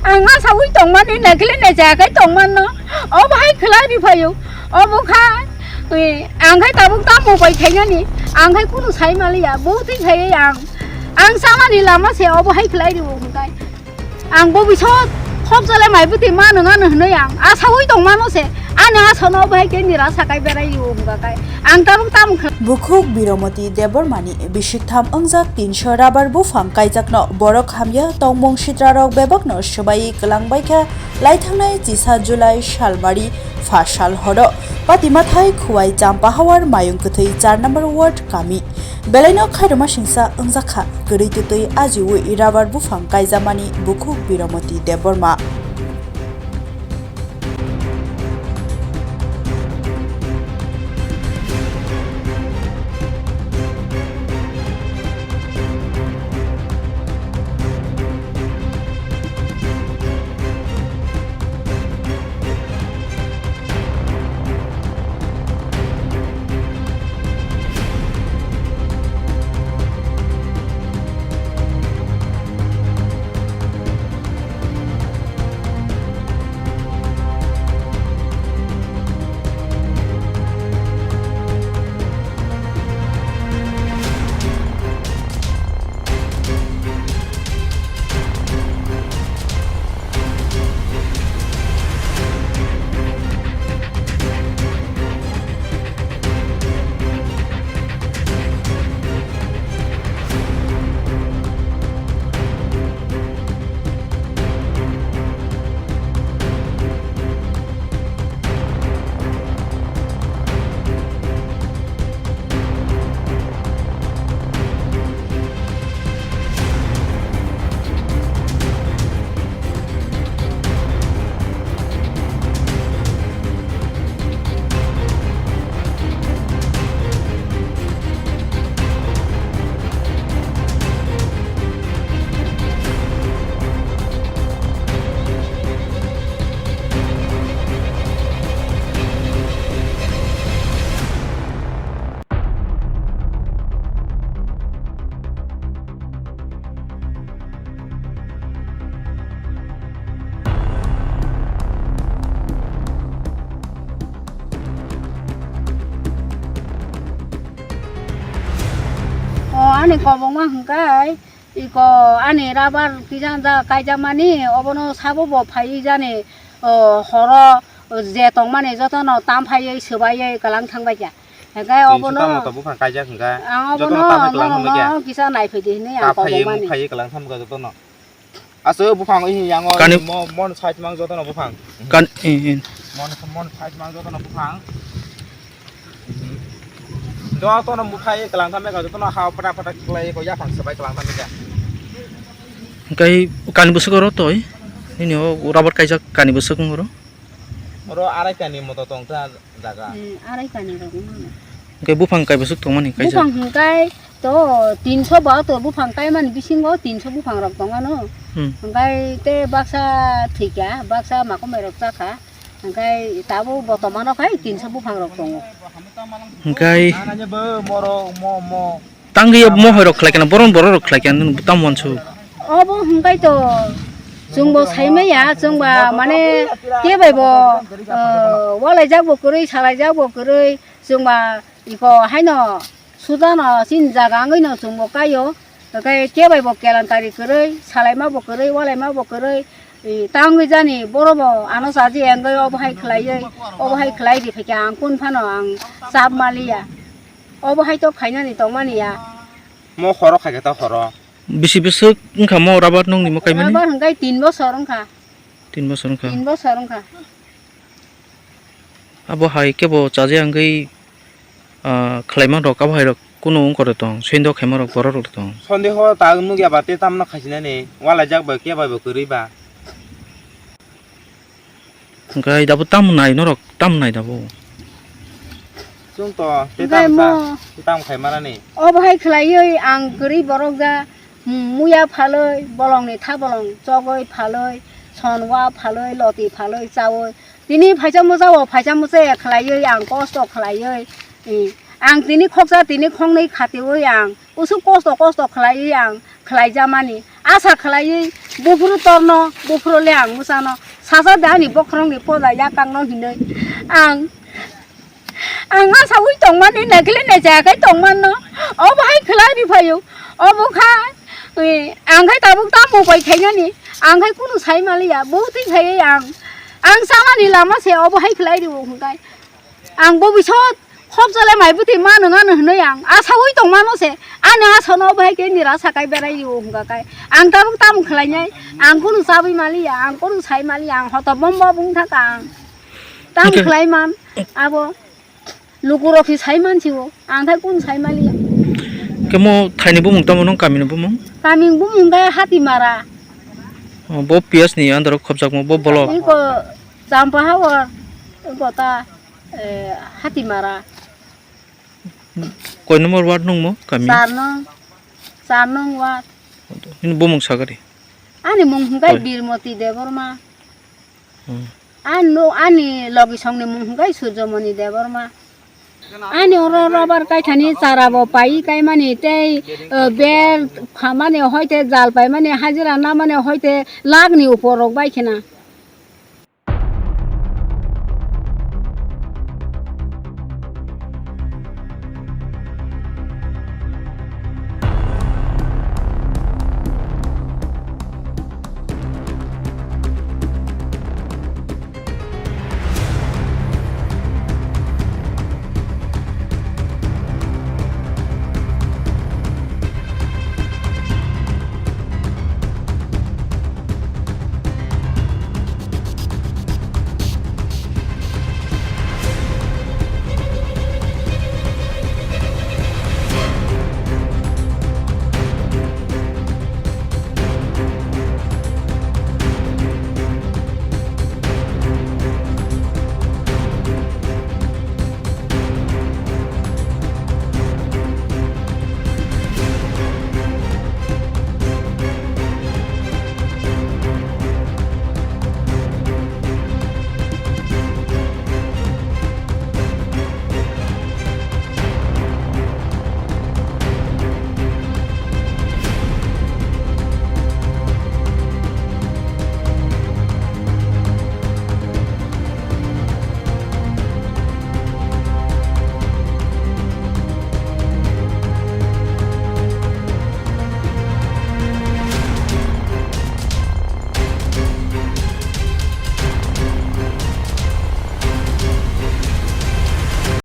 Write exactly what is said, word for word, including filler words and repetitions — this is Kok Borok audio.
Ang asaui tongmani, naikhe le naichaya khai tongmano. Obo hai khlai ri phaio. Obo kha, eh, ang khai tabuk tamo bai khainani. Ang khai kunu sai maliya. Bo twi khai ang. Ang chamani lama se obo hai khlai rio hwnkhe. Ang bo bisot khop jole mai bwtwi mano ngano hwnwi ang asaui tongmano se. Ani asano obo hai khe nira sakai berai rio hwnkha khai. Ang tabuk tamo khlai. Bukhuk Biromoti Debbarmani bisiktham wngjak tinso rabar buphang kaijakno borok hamya tongmung sitrarok bebakno swbai kwlangbaikha laithangnai chisa July salmari pha sal horo Patimathai Khuwai Champahawar Mayung Kwthwi char number ward kami. Belaino khairokma singsa wngjakha kwrwi twtwi ajiwi rabar buphang kaijamani bukhuk Biromoti Debbarma. O ani kobongma hwnkhe iko ani rabar kisa kaijak mani obono sabo bo phaiwi jani, o horo je tongmani jotono tam phaiwi swbaiwi kwlang thangbaikha. Hwnkhe obono tamo to buphang kaijak hwnkhe ang jotono obono tam phai kwlang thangbaikha. Kisa naiphai di hinwi ang kobongmani. Phaiwi kwlang thangbaikha jotono. Aso buphang oi yang o kan- mo, mon side mang joto no buphang. Kan, eh, eh. Mon, mon side mang joto no buphang. Joto no buphai kwlang thang beka joto no ha pata pata kwlai ko yaphang swbai kwlang thang beka. Hwnkhe kani bwswk oro toi? Nini o rabar kaijak kani bwswk wng oro? Oro arai kani moto tong ta. Jaga. Hmm, arai kani rok wngmano. Hwnkhe buphang kai bwswk tongmani kaisa? Buphang hwnkhe to tinso ba to buphang kaimani bisingo tinso buphang rok tongmano. Hmm. Hwnkhe te baksa thwikha, baksa makomai rok chakha. Hwnkhe tabuk botomano khai tinso buphang rok tongo. Hwnkhe nana je bo moro mo mo. Tangwi mohai rok khlai kana, boron borok rok khlai kana, nwng tamo uansuk. Obo hwnkhe to chwngbo saimaya, chwngba mane kebaibo, uh, walaijak bo kwrwi, salaijak bo kwrwi, chwngba iko haino sudano chini jaga wngwino chwngbo kaio, hwnkhe kebaibo kelankari kwrwi, salaima bo kwrwi, walaima bo kwrwi, i, tangwi jani borobo ano chaji wngwi obo hai khlaiwi, obo hai khlai di phaikha ang kun phano ang chap maliya. Obo hai to khainani tongmani ya. Mo horo khai khe ta horo. Bisi bwswk wngkha mo rabar nokni mo kaimani? Rabar hwnkhe tin bosor wngkha. Tin bosor wngkha. Tin bosor wngkha. Abo hai kebo chaja wngwi, ah, khlaima rok abo hai rok kunu wngkor tong, soindo khaima rok borok rok tong. Sondeho ta nukya ba te tamno khaisinani, walaijak bai kebaibo kwrwi ba. Hwnkhe dabo tamo nai norok, tamo nai dabo? Chwng to, tei hwnkhe tamo sa, mo tei tamo khai manani? Obo hai khlaiwi ang kwrwi borok ja, hmm, muya phalwi, bolongni tha bolong chogwi phalwi, sonwa phalwi, loti phalwi chawi. Tini phaisa muchao, phaisa muchaya khlaiwi ang kosto khlaiwi, eh, ang tini khoksa, tini khoknwi khatiwi ang usuk kosto, kosto khlaiwi ang khlaijamani. Asa khlaiwi Buphuru torno, buphuru le ang mwsano. Sasa de ani bokhorokni poda yakangno hinwi. Ang, ang asaui tongmani, naikhe le naichayakhai tongmanno. Obo hai khlai ri phaio. Obo kha, eh, ang khai tabuk tamo bai khainani. Ang khai kunu sai maliya. Bo twi khaiwi ang. Ang chamani lama se obo hai khlai rio hwnkhe. Ang bo bisot khopjale mai bwtwi mano ngano hwnwi ang asaui tongmano se. Ani asano bahai khe nira sakai berai rio hwnkha kai. Ang tabuk tamo khlainai, ang kunu chabwi maliya, ang kunu sai maliya, ang hoto bomba bung thaka ang. Tamo Hwnkhe khlai man, abo lukurok si sai man sio, ang thai kunu sai maliya. Kemo thaini bumung tamo nung kamini bumung? Kamini bumung khe Hatimara. Oh, bo P S ni under o khopjakmo, bo bolo. Iko Champa Hawar, iko ta, eh, Hatimara. Koi number ward nungmo kami? Char nung, char nung ward. Hini bumung sagari? Ani mung hwnkhe Koi? Birmoti Debbarma. Hmm. Ani no, ani logisongni mung hwnkhe Surjomoni Debbarma. Ani oro rubber kaithani charabo pai kaimani tei, eh, ber phamani hoite jal paimani hajira namani hoite lakni upor rok bai khena.